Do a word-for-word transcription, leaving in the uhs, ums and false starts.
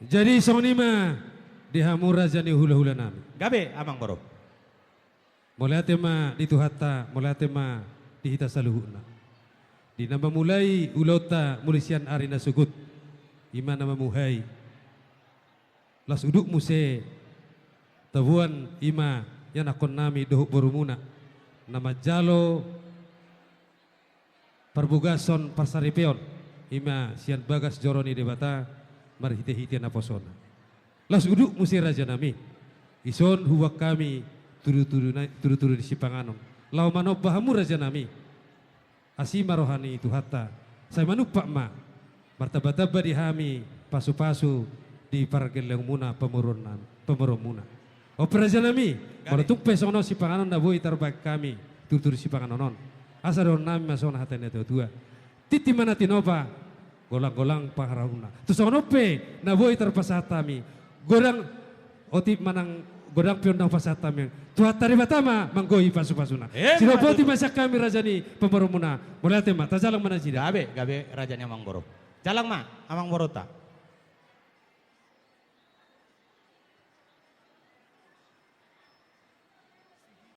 Jadi songon i ma di hamu raja ni hulahula nami. Gabe, amang boru. Mauliate ma di Tuhanta, mauliate ma di hita saluhutna. Di na mamulai ulaonta mulai sian ari na sogot, i ma na mamuhai. Las udut muse taboan i ma ianakhon nami dohot borumuna na manjalo parbagason parsaripeon, i ma sian bagas joro ni Debata marhitehite naposona. Las udut muse raja nami, dison huboan hami tudutudu na-, tudutudu ni sipanganon laho manomba hamu raja nami. Asi ma roha ni Tuhanta, sai manumpak ma martambatamba di hami pasupasu di pargellengmuna pamoruonna-, pamoruonmuna. O pe raja nami, gabe, molo tung pe songon on sipanganon na boi tarbahen hami tudutudu sipanganon on, asa dohonon nami ma songon hata ni natuatua: Tintin ma na tinopa, golanggolang pangarahutna. Tung songon on pe na boi tarpasahat hami, godang otik manang godang pe on na hupasahat hami, Tuhanta Debata ma manggohi pasupasuna. Emma tutu. Sidapot i ma sian hami raja ni pamoruonmuna. Mauliate ma, tajalang ma nasida. Gabe, gabe raja ni amang boru. Jalang ma amang borunta.